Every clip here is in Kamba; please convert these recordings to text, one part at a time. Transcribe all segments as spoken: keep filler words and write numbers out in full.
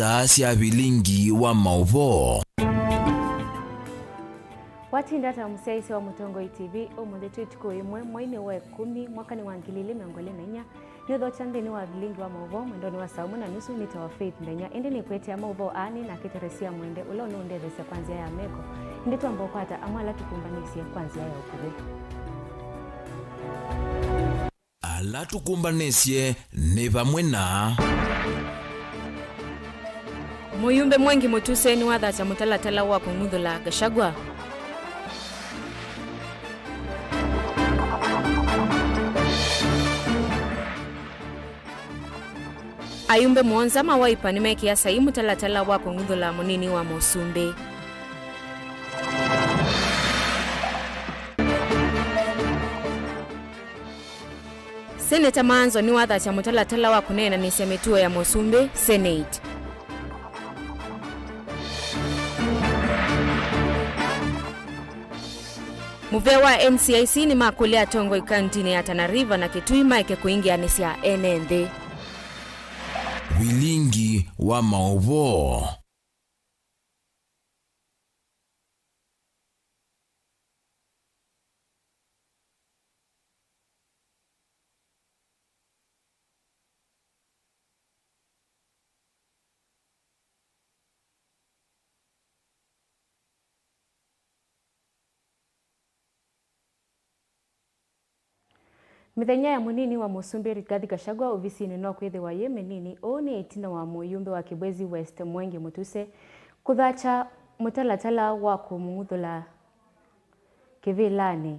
Saa sya vilingi wa maũvoo. Watinda ata mũsyaĩĩsya wa Mũtongoi T V? Ũmũnthĩ twĩ ĩtukũ ĩmwe, mweinĩ wa ĩkũmi, mwakanĩ wa ngili ilĩ mĩongo ĩlĩ na inya. Nĩũthokya nthĩnĩ wa vilingi wa maũvoo mwendonĩ wa saa ũmwe na nusu. Nĩtawa Faith Ndenya, ĩndĩ nĩkwetea maũvoo aa nĩ nake Teresia Mwende, ũla ũnũndetheesya kwa nzĩa ya meko. Ĩndĩ twamba ũkwata amwe ala tũkũmbanĩsye kwa nzĩa ya ũkuvĩ. Ala tũkũmbanĩsye nĩ vamwe na. Mũyumbe Mwengi Mũtuse nĩwathasya mũtalatala wa kũng'uthũla Gachagua. Ayumbe mũonza ma Wiper nĩmekĩa saii mũtalatala wa kũng'uthũla mũnini wa mũsumbĩ. Seneta Maanzo nĩwathasya mũtalatala wa kũneenanĩsya mĩtuo ya mũsumbĩ Senate. Mũvea wa N C I C nĩmakũlya atongoi kauntinĩ ya Tana River na Kitui maeke kũingĩanĩsya ene nthĩ. Vilingi wa maũvoo. Mĩthenya ya mũnini wa mũsumbĩ Rigathi Gachagua ovisinĩ no kwĩthĩwa yĩ mĩnini. Ũũ nĩ ĩtina wa mũyumbe wa Kibwezi West Mwengi Mutuse kũthakya mũtalatala wa kũmũng'uthũla kĩvĩlanĩ.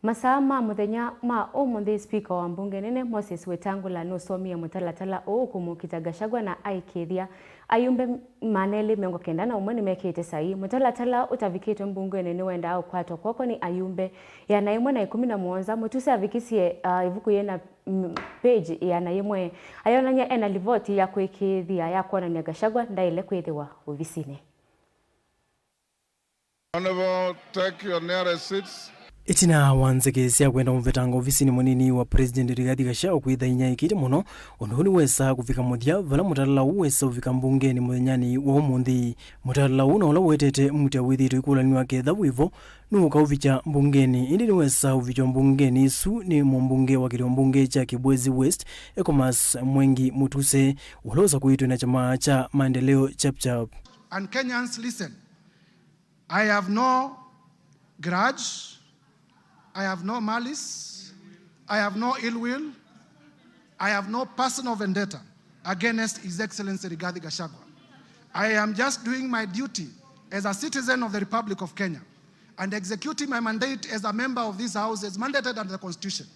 Masaa ma mũthenya ma ũmũnthĩ, spika wa mbunge nene Moses Wetangula nũsomie mũtalatala ũũ kũmũkita Gachagua na aikĩĩthya ayumbe maana elĩ mĩongo kenda na ũmwe nĩmekĩte saii. Mũtalatala ũtavikĩtwe mbungenĩ nĩwendaa ũkwatwa kw'oko nĩ ayumbe ĩana ĩmwe na ĩkũmi na mũonza. Mũtuse avikisye, ah, ĩvuku yĩna, mm, page ĩana yĩmwe ayonany'a ena livoti ya kwĩkĩĩthya ya kwonany'a Gachagua ndaĩle kwĩthĩwa ovisinĩ. Honorable, take your nearest seats. Ĩtina wa nzeke sya kwenda mũvetanga ovisinĩ mũnini wa President Rigathi Gachagua kwĩtha inya ĩkĩte mũno, ũndũ ũũ nĩwesaa kũvika mũthya vala mũtalatala ũũ wesa ũvika mbungenĩ mũthenyanĩ wa ũmũnthĩ. Mũtalatala ũũ na ũla ũetete mũtĩ wĩthĩĩtwe ĩkũlanĩwa ketha wĩvo nũũkaũvikya mbungenĩ, ĩndĩ nĩwesaa ũvikywa mbungenĩ ĩsu nĩ mũmbunge wa kĩlĩo mbunge kya Kibwezi West, Ecomas Mwengi Mutuse, ũla ũsakũĩtwe na kyama kya Maendeleo Chap Chap. And Kenyans, listen. I have no grudge. I have no malice. I have no ill will. I have no personal vendetta against His Excellency Rigathi Gachagua. I am just doing my duty as a citizen of the Republic of Kenya and executing my mandate as a member of this House as mandated under the Constitution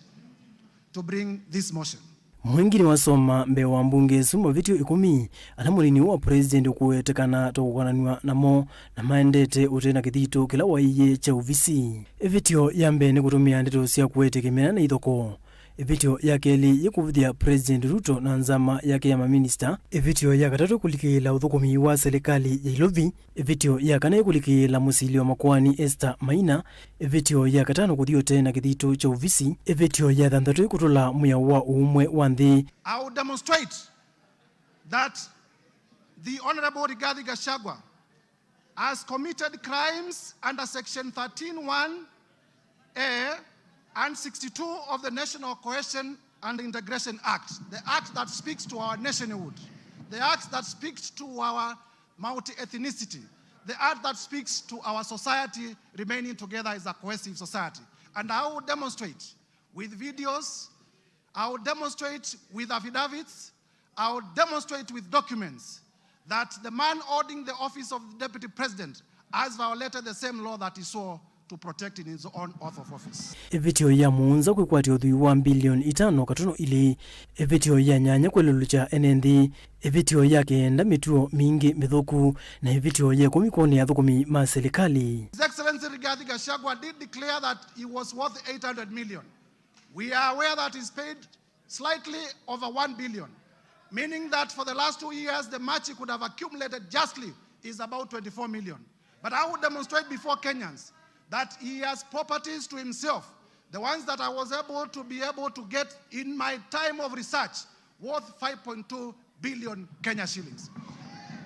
to bring this motion. Mwengi nĩwasoma mbee wa mbunge ĩsu mavĩtyo ĩkũmi ala mũnini wa president ũkũwetekana ta kũkonanw'a namo na maendete ũte na kĩthito kĩla waĩie kya ovisi. Ĩvĩtyo ya mbee nĩ kũtũmĩa ndeto sya kũete kĩmena na ithokoo. Ĩvĩtyo ya kelĩ yĩ kũvũthya President Ruto na nzama yake ya maminista. Ĩvĩtyo ya katatũ kũlikĩĩla ũthũkũmi wa silikalĩ ya ilovi. Ĩvĩtyo ya kana ĩkũlikĩĩla mũsili wa makoani Esther Maina. Ĩvĩtyo ya katano kũthi ũtee na kĩthito kya ovisi. Ĩvĩtyo ya thanthatũ ĩkũtũla mwĩao wa ũũmwe wa nthĩ. I will demonstrate that the Honorable Rigathi Gachagua has committed crimes under Section thirteen one A and sixty-two of the National Cohesion and Integration Act, the act that speaks to our nationhood, the act that speaks to our multi-ethnicity, the act that speaks to our society remaining together as a cohesive society. And I will demonstrate with videos, I will demonstrate with affidavits, I will demonstrate with documents that the man holding the office of the deputy president has violated the same law that he swore to protect in his own oath of office. Ĩvĩtyo ya mũonza kwĩkwatya ũthwii wa mbilioni itano katono ilĩ. Ĩvĩtyo ya nyanya kwĩlũlũkya ene nthĩ. Ĩvĩtyo ya kenda mĩtuo mingĩ mĩthũku. Na ĩvĩtyo ya ĩkũmi kwonea athũkũmi ma silikalĩ. His Excellency Rigathi Gachagua did declare that he was worth eight hundred million. We are aware that he's paid slightly over one billion, meaning that for the last two years, the much he could have accumulated justly is about twenty-four million. But I would demonstrate before Kenyans that he has properties to himself, the ones that I was able to be able to get in my time of research, worth five point two billion Kenya shillings.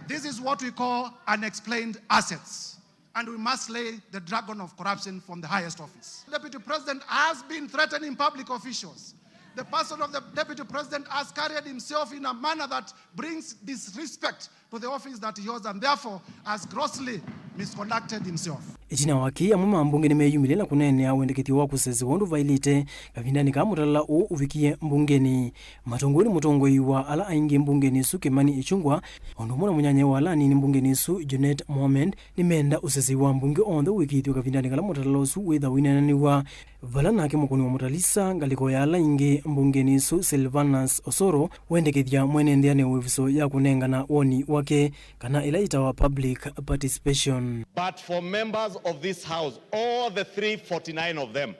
This is what we call unexplained assets. And we must slay the dragon of corruption from the highest office. Deputy President has been threatening public officials. The person of the Deputy President has carried himself in a manner that brings disrespect to the office that he holds and therefore has grossly misconducted himself. Ĩtina wa kĩĩ, amwe ma mbunge nĩmeyumĩlye na kũneenea wendekethyo wa kũsesĩwa ũndũ vaĩlĩte kavindanĩ kaa mũtalala ũũ ũvikie mbungenĩ. Matongoi nĩ mũtongoi wa ala aingĩ mbungenĩ ĩsu Kimani Ichung'wah, o ũndũ ũmwe na mũnyanyae wa ala anini mbungenĩ ĩsu Junet Mohamed, nĩmenda ũsesei wa mbunge onthe ũĩkĩĩthw'e kavindanĩ kala mũtalala ũsu wĩthwa ũineenanĩw'a, vala nake Mũkũni wa Mũtalisa, ngalĩko ya ala aingĩ mbungenĩ ĩsu Silvanus Osoro, wendekethya mwene nthĩ aneo ĩvuso ya kũnengana woni wake, kana ĩla yĩtawa public participation. But for members of this House, all the three forty-nine of them,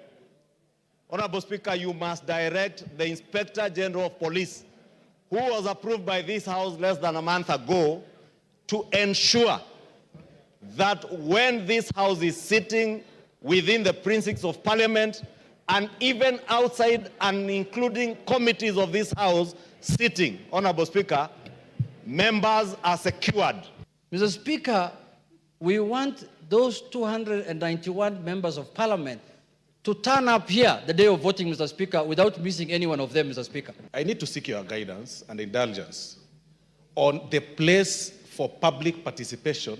Honorable Speaker, you must direct the Inspector General of Police, who was approved by this House less than a month ago, to ensure that when this House is sitting within the precincts of Parliament and even outside and including committees of this House sitting, Honorable Speaker, members are secured. Mister Speaker, we want those two hundred and ninety-one members of Parliament to turn up here the day of voting, Mister Speaker, without missing any one of them, Mister Speaker. I need to seek your guidance and indulgence on the place for public participation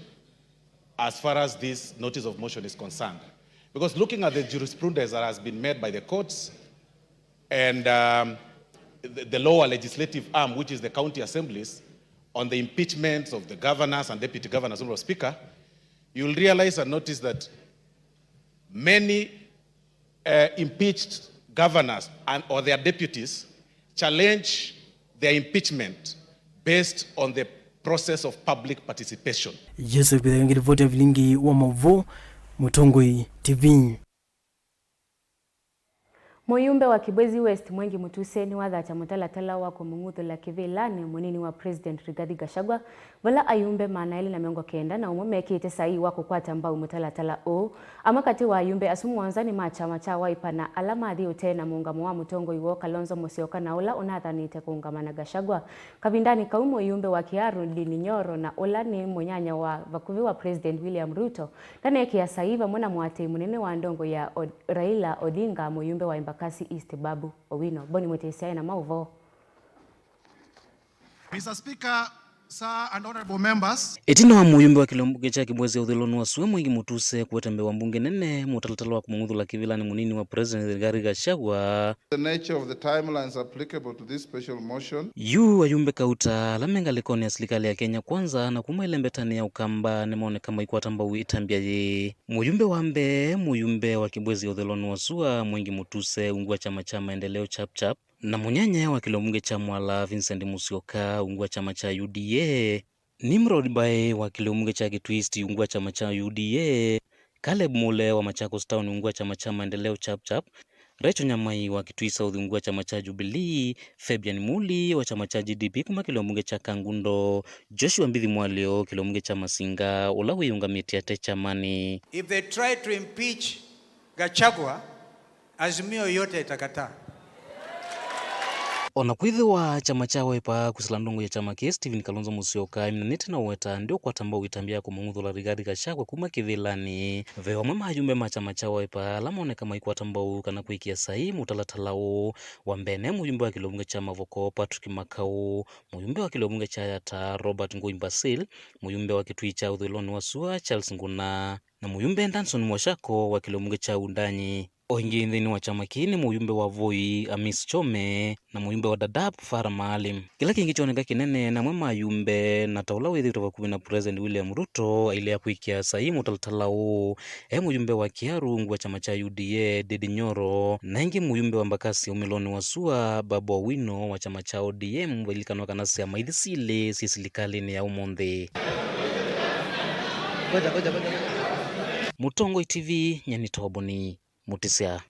as far as this notice of motion is concerned. Because looking at the jurisprudence that has been made by the courts and, um, the, the lower legislative arm, which is the county assemblies, on the impeachments of the governors and deputy governors, Honorable Speaker, you'll realize and notice that many, uh, impeached governors and, or their deputies challenge their impeachment based on the process of public participation. Joseph Kĩtheka, ngilivoti ya vilingi wa maũvoo, Mũtongoi T V. Mũyumbe wa Kibwezi West Mwengi Mutuse nĩwathatya mũtalatala wa kũmũng'uthũla kĩvĩlanĩ mũnini wa President Rigathi Gachagua, vala ayumbe maana elĩ na mĩongo kenda na ũmwe mekĩte saii wa kũkwata mbau mũtalatala ũũ. Amwe katĩ wa ayumbe asu mũonza nĩ ma kyama kya Wiper na ala mathi ũtee na mũũngamo wa mũtongoi woo Kalonzo Musyoka na ũla ũnathanĩte kũũngama na Gachagua. Kavindanĩ kau, mũyumbe wa Kiharu Ndindi Nyoro na ũla nĩ mũnyanya wa vakuvĩ wa President William Ruto ndanekĩa saii vamwe na mũatĩĩi mũnene wa ndongoi ya Od-, Raila Odinga, mũyumbe wa Embakasi East Babu Owino. Boni Mũtĩsya ena maũvoo. Mister Speaker, sir and honorable members. Ĩtina wa mũyumbe wa kĩlio mbunge kya Kibwezi ya ũthũĩlonĩ wa sua Mwengi Mutuse kũete mbee wa mbunge nene mũtalatala wa kũmũng'uthũla kĩvĩlanĩ mũnini wa President Rigathi Gachagua, the nature of the timelines applicable to this special motion. Yu ayumbe kauta ala me ngalĩkonĩ ya silikalĩ ya Kenya Kwanza na kuma ĩlembetanĩ ya Ũkamba nĩmoneka maikwata mbau ĩtambya yĩĩ. Mũyumbe wa mbee, mũyumbe wa Kibwezi ya ũthũĩlonĩ wa sua Mwengi Mutuse, ungu wa kyama kya Maendeleo Chap Chap, na mũnyanya wa kĩlio mbunge kya Mwala Vincent Musyoka, ungu wa kyama kya U D A, Nimrod Mbaĩ wa kĩlio mbunge kya Kitui East, ungu wa kyama kya U D A, Caleb Mule wa Machakos Town, ungu wa kyama kya Maendeleo Chap Chap, Rachel Nyamai wa Kitui South, ungu wa kyama kya Jubilee, Fabian Muli wa kyama kya G D P kuma kĩlio mbunge kya Kangundo, Joshua Mbithi Mwalĩo, kĩlio mbunge kya Masinga, ũla wĩyũngamĩtye ate kyamanĩ. If they try to impeach Gachagua, Azimio yote itakataa. O na kwĩthĩwa kyama kya Wiper kwĩsĩla ndongoi ya kyama kĩĩ Stephen Kalonzo Musyoka aiminanĩte na ũweta ndĩũkwata mbau ĩtambya ya kũmũng'uthũla Rigathi Gachagua kuma kĩvĩlanĩ, ve amwe ma ayumbe ma kyama kya Wiper ala moneka maikwata mbau kana kwĩkĩa saii mũtalatala ũũ. Wa mbee nĩ mũyumbe wa kĩlio mbunge kya Mavoko Patrick Makau, mũyumbe wa kĩlio mbunge kya Yatta Robert Ngũi Basil, mũyumbe wa Kitui kya ũthũĩlonĩ wa sua Charles Nguna, na mũyumbe Danson Mwashako wa kĩlio mbunge kya Wundanyi. O ĩngĩ nthĩnĩ wa kyama kĩĩ nĩ mũyumbe wa Voi Amis Chome na mũyumbe wa Dadaab Farah Maalim. Kĩla kĩngĩ kyoneka kĩnene nĩ amwe ma ayumbe, na ta ũla wĩthĩĩtwe vakuvĩ na President William Ruto ailea kwĩkĩa saii mũtalatala ũũ, e mũyumbe wa Kiharu ungu wa kyama kya U D A Ndindi Nyoro, na ĩngĩ mũyumbe wa Embakasi ũmĩlonĩ wa sua Babu Owino wa kyama kya O D M, vailikanwa kana syama ithi syĩlĩ syĩ silikalĩnĩ ya ũmũnthĩ. Mũtongoi T V, nyie nĩ Toboni Mũtĩsya.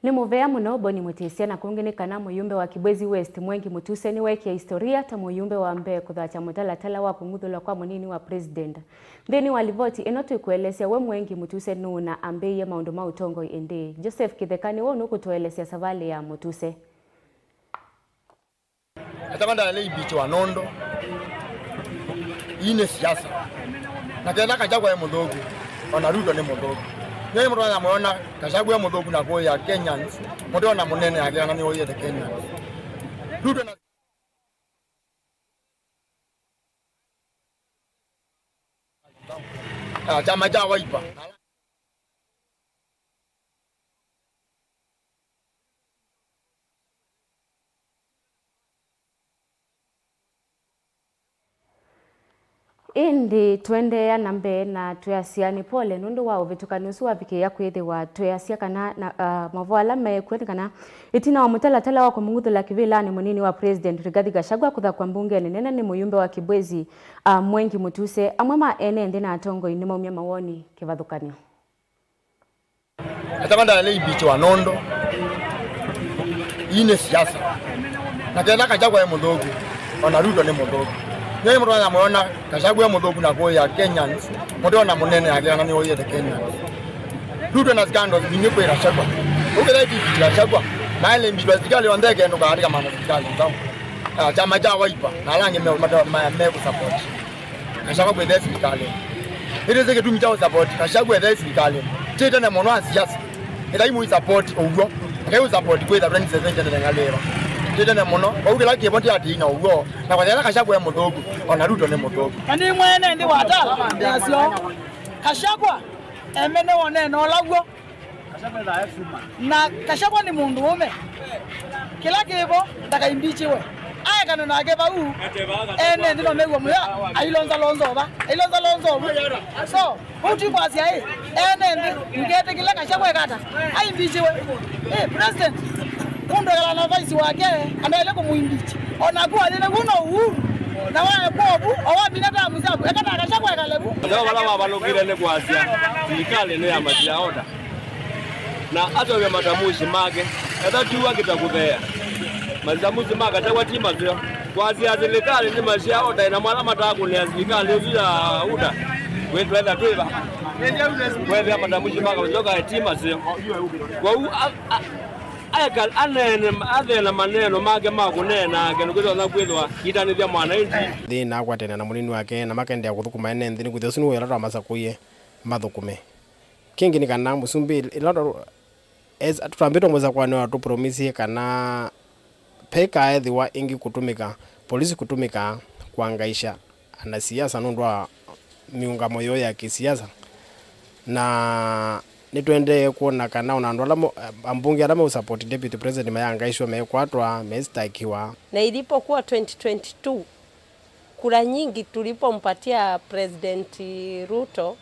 Nĩ mũvea mũno Boni Mũtĩsya, na kũngĩ nĩ kana mũyumbe wa Kibwezi West Mwengi Mutuse nĩweekie historia ta mũyumbe wa mbee kũthatya mũtalatala wa kũng'uthũlwa kwa mũnini wa President. Nthĩnĩ wa livoti ĩno twĩkũelesya we Mwengi Mutuse nũũ na ambĩĩie maũndũ ma ũtongoi ĩndĩĩ. Joseph Kĩtheka nĩwe ũnũkũtũelesya savalĩ ya Mutuse. Gachagua ndaĩle imbichiwa nũndũ ii nĩ siasa. Na ketha Gachagua e mũthũku, ona Ruto nĩ mũthũku. Nĩwe mũtwanya mwĩona Gachagua e mũthũku na kũya Kenyans, mũtwona mũnene yake kana nĩ ũyĩte Kenyans. Ruto na Ah, kyama kya Wiper. Ĩndĩ tũendeea na mbee na twĩasya nĩ pole nũndũ wa ũvĩtũkani ũsu wavikĩĩa kwĩthĩwa twĩasya kana na, ah, maũvoo ala meekw'o nĩ kana ĩtina wa mũtalatala wa kũmũng'uthũla kĩvĩlanĩ mũnini wa President Rigathi Gachagua kũthakwa mbungenĩ nene nĩ mũyumbe wa Kibwezi, ah, Mwengi Mutuse, amwe ma ene nthĩ na atongoi nĩmaumya mawoni kĩvathũkany'o. Gachagua ndaĩle imbichiwa nũndũ ii nĩ siasa. Na ketha Gachagua e mũthũku, ona Ruto nĩ mũthũku. Nĩwe mũtwanya mwĩona Gachagua e mũthũku na kũya Kenyans, mũtwona mũnene yake kana nĩ ũyĩte Kenyans. Ruto na scandals nyingĩ kwĩ Gachagua. Ũketha imbichiwa Gachagua, maĩle imbichiwa sirikali yonthe ĩkendũka katika maana sirikali nzao. Ah, kyama kya Wiper na ala angĩ me, me, me, mekũsupport Gachagua kwĩthĩa sirikali. Ĩndĩ sĩ kĩtumi kya ũsupport Gachagua ethĩa sirikali. Ti tene mũno asiasa. Ĩthai mũisupport ũw'o. Ĩthai ũsupport kwĩtha twenty seventeen ngalĩva. Ti tene mũno. Vau kĩla kĩvo ti ati na ũw'o. Na kwa thĩla Gachagua e mũthũku, ona Ruto nĩ mũthũku. Na nĩ mwene nthĩ wa tala, ndasyo. Gachagua, emene wone na ũla w'o. Na Gachagua nĩ mũndũ ũme. Kĩla kĩvo ndakaimbichiwe. Aekana nake vau. Ene nthĩ no mew'a mũya. Ailonza lonza ova. Ailonza lonza ova. So, ũu ti kwasya ĩ. Ene nthĩ ndiketĩkĩle Gachagua ekata. Aimbichiwe. Ĩ, president. Mũndũ ekala na vice wake. Andaĩle kũmũimbichi. Onaku wathĩne vu no Uhuru. Na waekwa ovu. Owamina tamu syaku. Ekata Gachagua ekale vu. Ndio vala wavalũkile nĩ kwasya. Sirikali nĩ ya matia oda. Na atavya matamushi make, etha tiwa kĩtakũthea. Matamushi ma Gachagua ti maseo. Kwasya silikalĩ nĩ masya oda na mala matakũnĩa silikalĩ ĩsu ya UDA. Kwĩtwetha twĩva. Kwethĩa matamushi ma Gachagua ti maseo. Kwoou a- a- aeka- aneene athee na maneeno make ma kũneena ake nũkwĩtonya kwĩthwa itanĩthya mwananchi. Nthĩ na akwatene na mũnini wake na makendea kũthũkũma ene nthĩ nĩkwĩthĩa ũsu nĩw'o ĩla twamasakũie mathũkũme. Kĩngĩ nĩ kana mũsumbĩ ĩla twa- es- tũtambĩtwe mũsakũanĩ wa tũpromisie kana pe ĩkaethĩwa ĩngĩ kũtũmĩka, polisi kũtũmĩka kwangaisha anasiasa nũndũ wa mĩũngamo yoo ya kĩsiasa. Na nĩtũendee kwona kana ona andũ ala mo- ambunge ala meũsupport deputy president mayangaishwa, mekwatwa, mesitakiwa. Na ilipokuwa twenty twenty-two, kura nyingi tulipompatia President Ruto,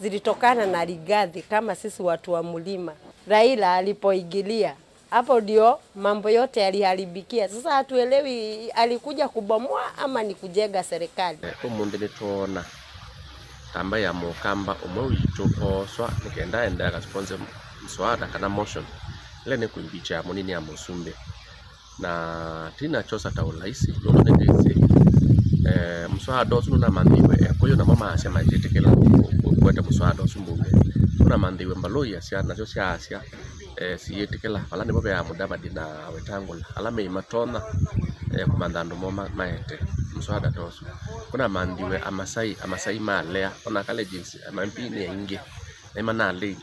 zilitokana na Rigathi kama sisi watu wa mlima. Raila alipoingilia, hapo ndio mambo yote yaliharibikia. Sasa hatuelewi alikuja kubomoa ama ni kujenga serikali. Eh, ũmũnthĩ nĩtwoona kamba ya mũkamba ũmwe witũ ooswa nĩ kenda aende akasponse mswada kana motion ĩla nĩ kũimbicha mũnini ya mũsumbĩ. Na tinakyosa ta ũlaisi, nũndũ nĩndĩsĩ, eh, mswada ũsu nũnamanthiwe, Ekũyũ namo maasya maitĩtĩkĩla kũ- kũ- kũete mswada ũsu mbunge. Nũnamanthiwe mbalũi asya, nasyo syaasya, eh, siyĩtĩkĩla. Vala nĩvo veaa Mudavadi na Wetangula, ala meĩ matonya, eh, kũmantha andũ moo ma- maete mswada ta ũsu. Kũnamanthiwe Amasai, Amasai malea, ona Kalenjins, ma M P nĩ aingĩ, nĩmanaleile.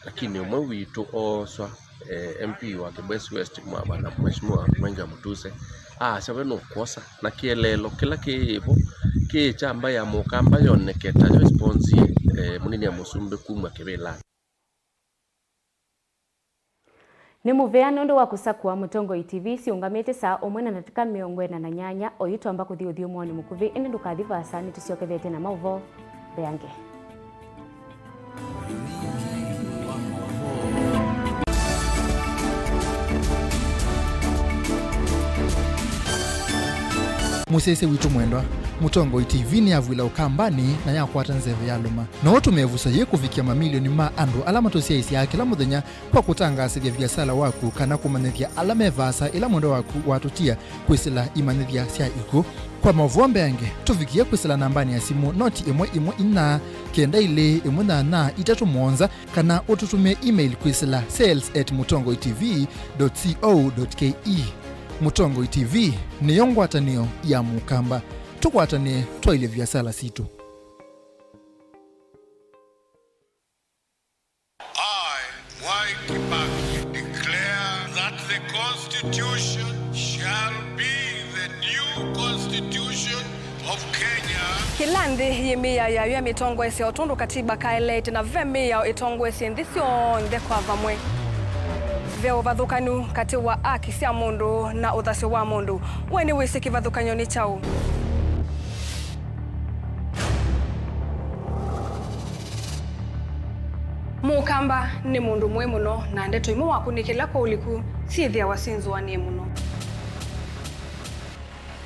Lakini ũmwe witũ ooswa, eh, M P wa Kibwezi West, mwa- bwana Mheshimiwa Mwengi wa Mutuse, aasya we nũkwosa na kĩeleelo kĩla kĩĩ vo kĩĩ kyamba ya mũkamba yoneke tayo ĩsponsie, eh, mũnini ya mũsumbĩ kumw'a kĩvĩlanĩ. Nĩ mũvea nũndũ wa kũsakũa Mũtongoi T V siũngamĩte saa ũmwe na ndatĩka mĩongo ĩna na nyanya, oyu twamba kũthi ũthyũmũonĩ mũkuvĩ, ĩndĩ ndũkathi vaasa, nĩtũsyokethete na maũvoo mbeange. Mũsyaĩĩsya witũ mwendwa, Mũtongoi T V nĩyavw'ĩla Ũkambanĩ na yakwata nzeve ya lũma. No ũtũme ĩvuso yĩĩ kũvikĩa mamilioni ma andũ ala matũsyaĩĩsyaa kĩla mũthenya kwa kũtangaasĩthya viasala waku kana kũmanyĩthya ala me vaasa ĩla mwendwa waku watũtia kwĩsĩla imanyĩthya sya ikw'ũ. Kwa maũvoo mbeange, tũvikĩe kwĩsĩla nambanĩ ya simũ noti ĩmwe ĩmwe inya kenda ilĩ ĩmwe nyanya itatũ mũonza, kana ũtũtũmĩe email kwĩsĩla sales at mũtongoi T V dot co dot K E. Mũtongoi T V nĩyo ngwatanĩo ya Mũkamba. Tũkwatanĩe twaĩlye viasala sitũ. I, Mwai Kibaki, declare that the Constitution shall be the new Constitution of Kenya. Kĩla nthĩ yĩ mĩao yayo ya mĩtongoesye o tondũ katiba kaeleete, na ve mĩao ĩtongoesye nthĩ syonthe kwa vamwe. Ve ũvathũkanu katĩ wa aki sya mũndũ na ũthasyo wa mũndũ. We nĩwĩsĩ kĩvathũkany'o nĩ kyaũ? Mũkamba nĩ mũndũ mũĩ mũno, na ndeto imwe wakunĩkĩla kwa ũliku syĩthĩawa syĩnzũanĩe mũno.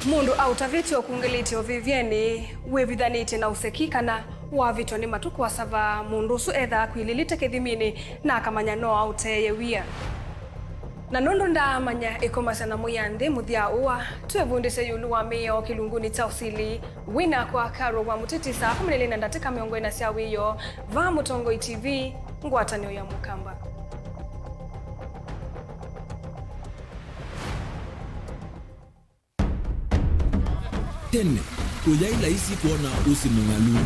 Mũndũ aũtavĩtye ũkungĩlĩtye ũvĩvyenĩ, wĩvithanĩtye na ũseki, kana wavĩtwa nĩ matukũ asava, mũndũ ũsu ethaa akwilĩlĩte kĩthiminĩ na akamanya no aũteeye wia. Na nũndũ ndaamanya ĩkomasya na mũya nthĩ mũthya ũa, twĩvundĩsye ĩũlũ wa mĩao kĩlungunĩ kya ũsili. Wĩ nakwa Carol wa Mũtĩtĩ saa kũmi na ilĩ na ndatĩka mĩongo ĩna sya wĩoo, vaa Mũtongoi T V, ngwatanĩo ya Mũkamba. Tene, ũyaĩ laisi kwona ũsĩ mũng'alu.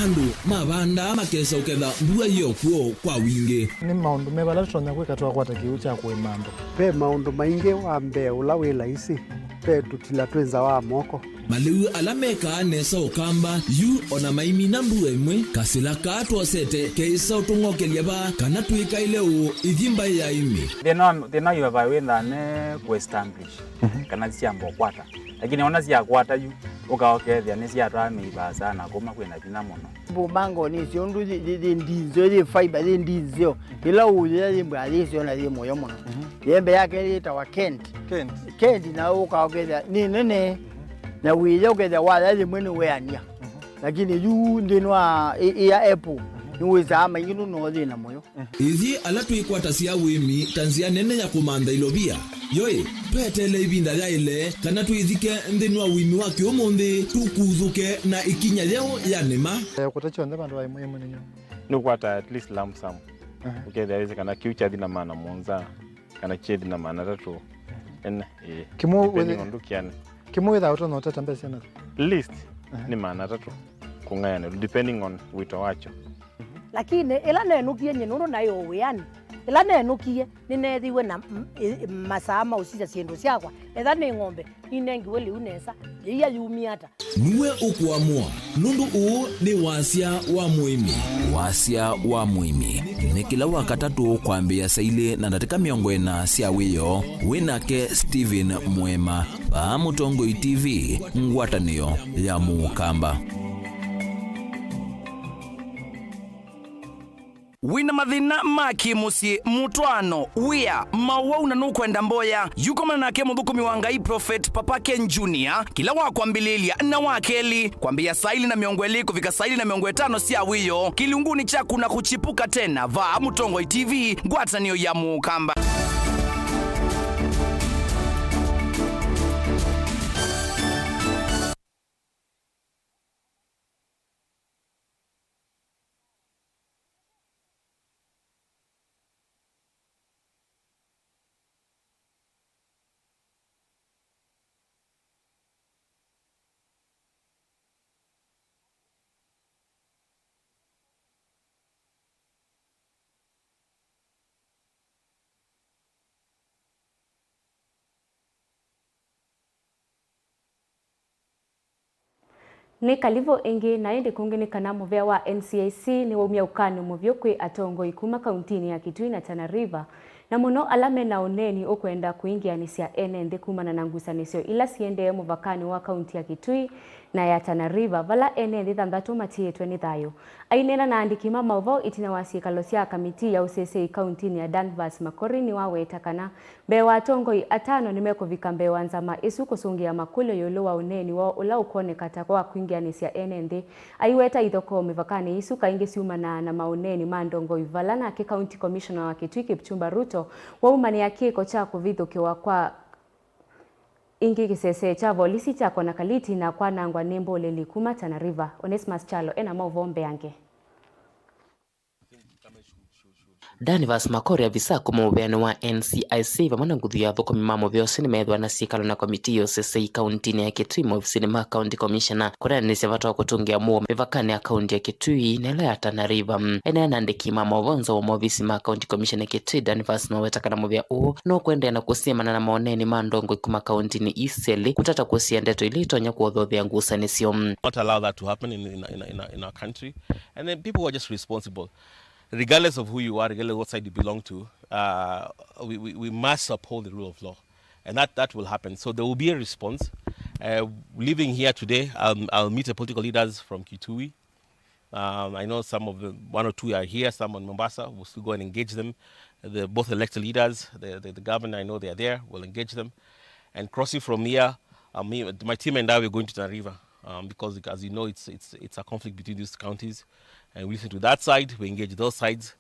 Andũ mavandaa makesa ũketha mbua yĩ o kw'o kwa wingĩ. Nĩ maũndũ meva ala tũtonya kwĩka twakwata kĩw'ũ kya kũĩma andũ? Ve maũndũ maingĩ. Wa mbee ũla wĩ laisi, ve tũtila twĩ nza wa moko. Malĩu ala mekaa nesa Ũkamba yu o na maimina mbua ĩmwe, kasĩla kaa twosete keĩsa ũtũng'okelya vaa kana twĩkaĩle ũũ ithi mbaĩ ya ĩmĩ. Thĩna wa, thĩna wa ivavai wĩthaa ne kũ establish, mhm, kana syamba ũkwata. Lakini ona syakwata yu, ũka ũkethĩa nĩsyatwaa mĩivaa sana kuma kwĩna vinya mũno. Mbumbango nĩ syo ũndũ yĩ, yĩ, yĩ ndinzeo, yĩ fiber, yĩ ndinzeo. Ĩla ũyĩa yĩ mbwa yĩ syo na yĩ mũyo mũno. Mhm. Yembe yake yĩtawa Kent. Kent. Kent na ũka ũkethĩa nĩ nene. Na wĩya ũkethĩa waya yĩmwe nĩ weania. Mhm. Lakini yu nthĩnĩ wa ĩ, ĩ ya apple, mhm, nĩ wĩsaa maingĩ nũno thĩna mũyo. Ithyĩ ala twĩkwatasya ũĩmi ta nzĩa nene ya kũmantha ilovia, yoĩ, tweteele ĩvinda yaĩle kana twĩthike nthĩnĩ wa ũĩmi wa kĩũmũnthĩ, tũkuthũke na ĩkinya yeũ ya nĩma. Eh, kũta kyonthe vandũ va ĩmwe ĩmwe nĩ nyũmba. Nĩũkwata at least lump sum. Aha. Ũkethĩa wĩsĩ kana kĩu kyathi na maana mũonza, kana kyethi na maana atatũ. Ene, ĩĩ. Kĩmũ depending wĩthĩ-, on ndũkĩane. Kĩmũ wĩthaa ũtonya ũtata mbesa na? Least, aha, nĩ maana atatũ kũng'ayanĩlwa, depending on wĩto wakyo. Lakini ĩla nenũkie nyie nũndũ naĩ o wĩanĩ, ĩla nenũkie nĩneethĩiwe na m-, ĩ-, masaa ma ũsisya syĩndũ syakwa, etha nĩ ng'ombe, ninengiwe lĩu nesa, yĩia yumie ata? Nue ũkũamũa, nũndũ ũũ nĩ wasya wa mũĩmi. Wasya wa mũĩmi nĩ kĩla Wakatatũ kwambĩĩa saa ilĩ na ndatĩka mĩongo ĩna sya wĩoo, wĩ nake Stephen Mwema, vaa Mũtongoi T V, ngwatanĩo ya Mũkamba. Wĩna mathĩna ma kĩ-mũsyĩ, mũtwaano, wĩa, mawau na nũkwenda mboya? Yu komana nake mũthũkũmi wa Ngai Prophet Papa Ken Junior kĩla wa kwambĩlĩlya na wa kelĩ, kwambĩĩa saa ilĩ na mĩongo ĩlĩ kũvika saa ilĩ na mĩongo ĩtano sya wĩoo, kĩlungunĩ kya Kuna Kuchipuka Tena, vaa Mũtongoi T V, ngwatanĩo ya Mũkamba. Nĩ kalivũ ĩngĩ, na ĩndĩ kũngĩ nĩ kana mũvĩa wa N C I C nĩwaumya ũkany'o mũvyũ kwĩ atongoi kuma kauntinĩ ya Kitui na Tana River, na mũno ala mena ũneeni ũkwenda kũingĩanĩsya ene nthĩ kumana na ngusanĩsyo ila siendee mũvakanĩ wa kaunti ya Kitui na ya Tana River, vala ene nthĩ thanthatũ matiĩtwe nĩ thayũ. Aineena na andĩki ma maũvoo ĩtina wa syĩkalo sya kamitii ya ũsesei kauntinĩ ya Danvers, Makori nĩwaweta kana mbee wa atongoi atano nĩmekũvika mbee wa nzama ĩsu kũsũngĩa makũlyo ĩũlũ wa ũneeni woo ũla ũkwoneka ta wa kwingĩanĩsya ene nthĩ. Aiweta ithokoo mĩvakanĩ ĩsu kaingĩ syumanaa na maũneeni ma ndongoi, vala nake County Commissioner wa Kitui Kipchumba Ruto waumanĩa kĩko kya kũvithũkĩwa kwa ĩngĩ kĩsese kya volisi kya Konakaliti na kwanangwa nĩ mbũlĩli kuma Tana River. Onesmus Kyalo ena maũvoo mbeange. Danvas Makori, avisa kuma mũvĩanĩ wa N C I C, vamwe na nguthu ya athũkũmi ma mũvĩa ũsu nĩmeethĩwa na syĩkalo na komitii ya ũsesei kauntinĩ ya Kitui, maovisinĩ ma County Commissioner, kũneenanĩsya vata wa kũtũngĩa mũuo mĩvakanĩ ya kaunti ya Kitui na ĩla ya Tana River. Eneena na andĩki ma maũvoo nza wa maovisi ma County Commissioner Kitui, Danvas nĩwaweta kana mũvĩa ũũ nũkũendeea na kũsiĩmana na maoneni ma ndongoi kuma kauntinĩ ii syelĩ kũtata kũsia ndeto ila itonya kũothothea ngusanĩsyo. Not allow that to happen in, in, in, in, in our country. And then people who are just responsible, regardless of who you are, regardless of what side you belong to, uh, we, we, we must uphold the rule of law. And that, that will happen. So there will be a response. Uh, leaving here today, I'll, I'll meet the political leaders from Kitui. Um, I know some of the, one or two are here, some in Mombasa. We'll still go and engage them. The, both elected leaders, the, the, the governor, I know they are there. We'll engage them. And crossing from here, uh, me, my team and I, we're going to Tana River, um, because, as you know, it's, it's, it's a conflict between these counties. And we listen to that side, we engage those sides,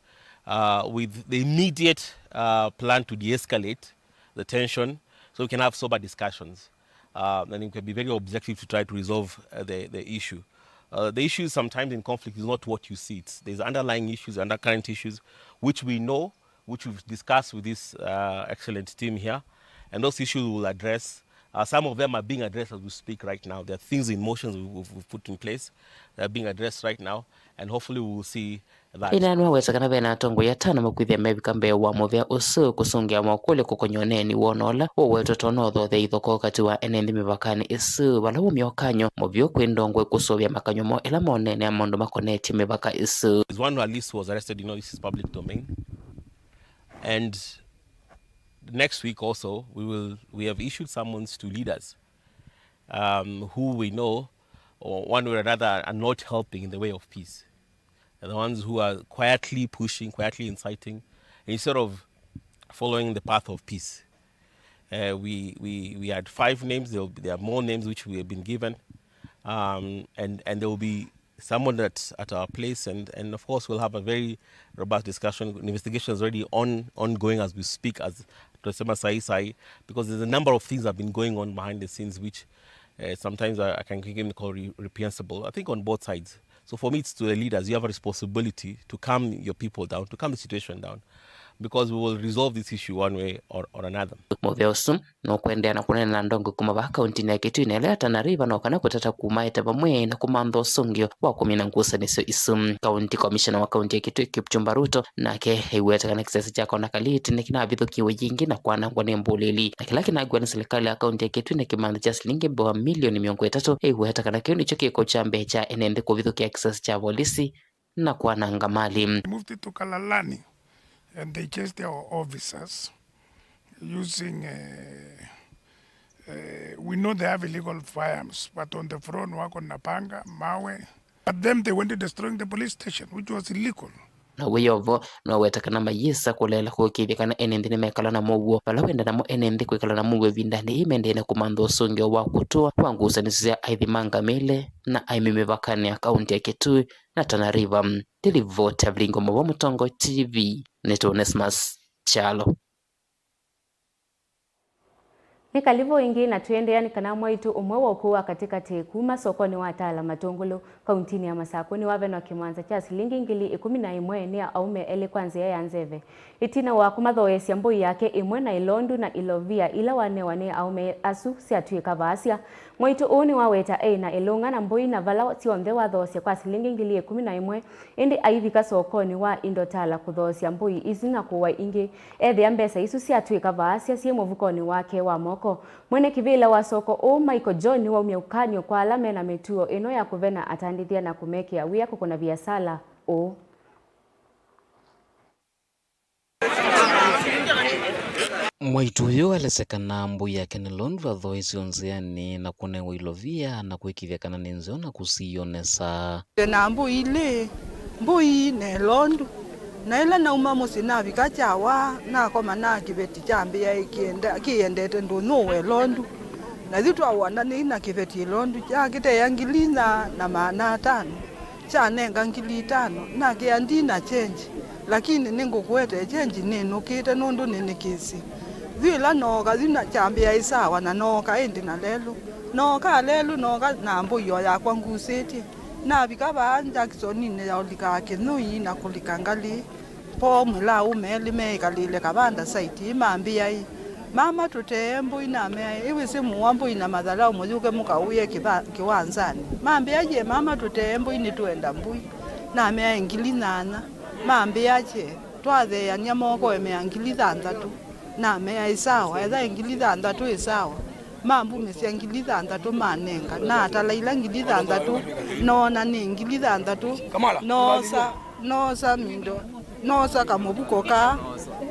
uh, with the immediate, uh, plan to de-escalate the tension so we can have sober discussions. Uh, and it can be very objective to try to resolve, uh, the, the issue. Uh, the issues sometimes in conflict is not what you see. It's, there's underlying issues, undercurrent issues, which we know, which we've discussed with this, uh, excellent team here. And those issues we'll address. Uh, some of them are being addressed as we speak right now. There are things in motions we, we've, we've put in place that are being addressed right now, and hopefully we will see that. Ĩla nĩwaweta kana ve na atongoi atano makwĩthĩa mevika mbee wa mũvĩa ũsu kũsũngĩa maũkũlyo kũkonya ũneeni woo na ũla ũwetwe tondũ no ũthothea ithokoo katĩ wa ene nthĩ mĩvakanĩ ĩsu, vala waumya ũkany'o mũvyũ kwĩ ndongoi kũsũvĩa makany'o moo ĩla moneenea maũndũ makonetye mĩvaka ĩsu. Is one who at least was arrested, you know, this is public domain. And next week also, we will, we have issued summons to leaders, um, who we know, or one way or another, are not helping in the way of peace. They're the ones who are quietly pushing, quietly inciting, instead of following the path of peace. Uh, we, we, we had five names. There will be, there are more names which we have been given. Um, and, and there will be someone at, at our place, and, and of course we'll have a very robust discussion. Investigation is already on, ongoing as we speak, as tunasema sahi sahi, because there's a number of things that have been going on behind the scenes which, uh, sometimes I, I can even call re-, reprehensible, I think, on both sides. So for me, it's to the leaders. You have a responsibility to calm your people down, to calm the situation down, because we will resolve this issue one way or, or another. Mũvĩa ũsu nũkũendeea na kũneena na ndongoi kuma vaa kauntinĩ ya Kitui na ĩla ya Tana River, no kana kũtata kumaete vamwe na kũmantha ũsũngĩo wa kũmina ngusanĩsyo isu. County Commissioner wa kaunti ya Kitui, Kipchumba Ruto, nake aiweta kana kĩsese kya Konakali nĩkĩnavithũkĩwe yĩngĩ na kwanangwa nĩ mbũlĩli, na kĩla kĩnangiwa nĩ silikalĩ ya kaunti ya Kitui na kĩmanthi kya silingi mbee wa milioni mĩongo ĩtatũ. Aiweta kana kĩu nĩkyo kĩko kya mbee kya ene nthĩ kũvithũkĩa kĩsese kya volisi na kwananga mali. Moved to Kalalani, and they chased their officers using, uh, uh, we know they have illegal firearms, but on the front wako na panga, mawe. But them, they went to destroying the police station, which was illegal. Na wĩyovo noweta kana mayĩsa kũleela kũĩkĩĩthya kana ene nthĩ nĩmekala na mũuo. Vala wenda namo ene nthĩ kwĩkala na mũuo ĩvindanĩ yĩĩ, mendee na kũmantha ũsũngĩo wa kũtũa kwa ngusanĩsyo sya aithi ma ngamĩle na aĩmi mĩvakanĩ ya kaunti ya Kitui na Tana River. Nĩ livoti ya Vilingo Mavo Mũtongo T V, nĩtwa Onesmus Kyalo. Nĩ kalivũ ĩngĩ na tũendeea nĩ kana mwaitũ ũmwe wa ũkũũ wa katĩkatĩ kuma sokonĩ wa Tala Matũngũlũ, kauntinĩ ya Masakũ, nĩwavenwa kĩmanza kya silingi ngili ĩkũmi na ĩmwe nĩ aũme elĩ kwa nzĩa ya nzeve, ĩtina wa kũmathoosya mbũi yake ĩmwe na ĩlondu na ilovia ila wanewa nĩ aũme asu syatw'ĩka vaasya. Mwaitũ ũũ nĩwaweta eĩ na ĩlũng'a na mbũi na vala syonthe wathoosya kwa silingi ngili ĩkũmi na ĩmwe, ĩndĩ aivika sokonĩ wa indo Tala kũthoosya mbũi isu na kũũa ingĩ, ethĩa mbesa isu syatw'ĩka vaasya syĩ mũvukonĩ wake wa moko. Mwene kĩvĩla wa soko ũũ, Michael John, nĩwaumya ũkany'o kwa ala me na mĩtuo ĩno ya kũvena atandĩthya na kũmekĩa wĩa kũkũna viasala ũũ. Mwaitũ ũyũ alesya kana mbũi yake nĩ ĩlondu athoisye nzĩanĩ na kũnewa ilovia na kwĩkĩĩthya kana nĩ nzeo na kũsiĩo nesa. Ndĩ na mbũi ilĩ, mbũi na ĩlondu. Na ĩla nauma mũsyĩ navika kyawa, nakoma na kĩveti kyambĩa kĩenda-, kĩyendete ndũnyũ wa ĩlondu. Na yu twawandanĩi na kĩveti ĩlondu kyakĩteea ngili inya na maana atano. Kyanenga ngili itano, nakĩa ndina kyenji, lakini nĩngũkũete kyenji nĩnũkĩte nũndũ nĩnĩkĩsĩ. Yu ĩla nooka yu na kyambĩa ĩsawa na nooka ĩndĩ na lelũ. Nooka lelũ, nooka na mbũi o yakwa ngusĩtye. Navika vaa Jacksoninĩ ya ũlikaa kĩnyũi na kũlika ngalĩ. Po mwĩla aũme elĩ meĩkalĩle kavanda saiti, mambĩa ĩ, "Mama, tũtee mbũi." Namea ĩ, "Ĩwĩsĩ mũũa mbũi na mathalaũ, mũyũke mũkaũĩe kĩva-, kĩwanzanĩ." Mambĩa, "Ye mama, tũtee mbũi, nĩtwenda mbũi." Namea ĩ, "Ngili nyanya." Mambĩa, "Kye, twatheeanĩa moko emea ngili thanthatũ." Namea ĩ, "Sawa, etha ĩ ngili thanthatũ ĩ sawa." Mambumĩsya ngili thanthatũ manenga. Natala ila ngili thanthatũ, noona nĩ ngili thanthatũ. Noosa, noosa mindo, noosa kamũvuko kaa,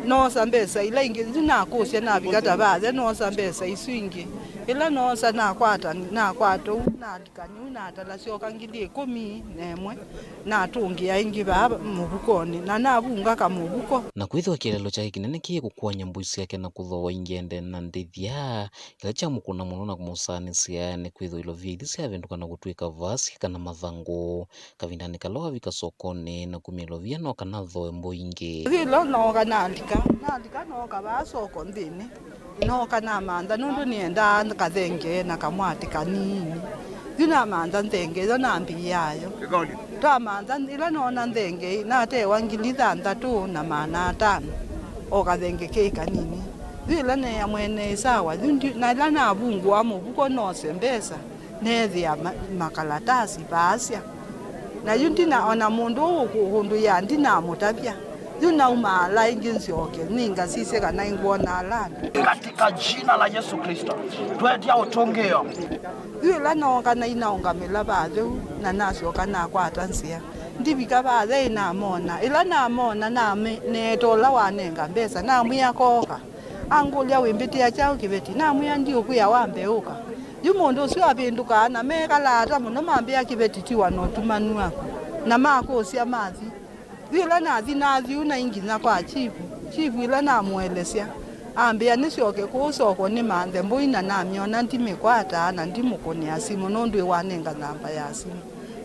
noosa mbesa ila ingĩ. Yu nakũsya navika ta vathe, noosa mbesa isu ingĩ. Ĩla noosa nakwata, nakwata ũu, nalika nyũu, natala syoka ngili ĩkũmi na ĩmwe. Natũngĩa ĩngĩ vaa mũvukonĩ, na navunga kamũvuko. Na kwĩthĩwa kĩeleelo kyake kĩnene kĩĩ kũkũany'a mbũi syake na kũthooa ingĩ ende na ndĩthya, kĩla kyamũkũna mũno na kũmũsaanĩsya nĩ kwĩthĩwa ilovia ithi syavĩndũka na kũtw'ĩka vaasya kana mathangũ. Kavindanĩ kala wavika sokonĩ na kumya ilovia, no kana athooe mbũi ingĩ. Yu ĩla nooka nalika, nalika nooka vaa soko nthĩnĩ. Nooka namantha nũndũ nĩendaa kathenge na kamwatĩ kanini. Yu namantha nthenge ĩyo nambĩĩayo. Twamantha ĩla noona nthenge natewa ngili thanthatũ na maana atano, o kathenge kei kanini. Yu ĩla neea mwene ĩ sawa, yu ndi-, na ĩla navungũa mũvuko nose mbesa, neethĩa ma-, makalatasi vaasya. Na yu ndina ona mũndũ ũũ kũ-, kũndũ ya ndinamũtavya. Yu naumaala ĩngĩ nsyoke, ningasisye kana ingwona ala andũ. Katika jina la Yesu Kristo, twetia ũtũngĩo. Yu ĩla nooka nainaũngamĩla vatheu, na nasyoka nakwata nzĩa. Ndivika vathei namona. Ĩla namona, name-, neeta ũla wanenga mbesa, namwĩa kooka. Angũlya, "Wĩmbĩtĩa kyaũ kĩveti?" Namwĩa, "Ndiũkwĩa, wambe ũka." Yu mũndũ ũsu avĩndũkaa, na mekalaa ata mũno, mambĩa, "Kĩveti tiwa na ũtumanu waku." Na makũsya mathi. Yu ĩla nathi, nathi ũu naĩ nginya kwa chifu. Chifu ĩla namũelesya, ambĩa nĩsyoke kũu soko nĩmanthe mbũi, na namyona ndimĩkwata na ndimũkũnĩa simũ nũndũ ĩwanenga namba ya simũ.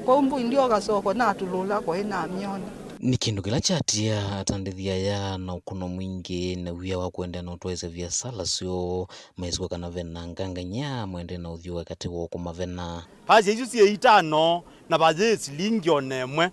Kwoou mbũi ndyoka soko, natulũla kwaĩ namyona. Nĩ kĩndũ kĩla kyatiaa atandĩthya aya na ũkũno mwingĩ na wia wa kũendeea na ũtwaĩĩsya viasala syoo, maisũka kana ve na ngangany'a maendee na ũthyũũe katĩ woo kũmavena. Vasya isu syĩ itano, na vayĩ silingi o na ĩmwe.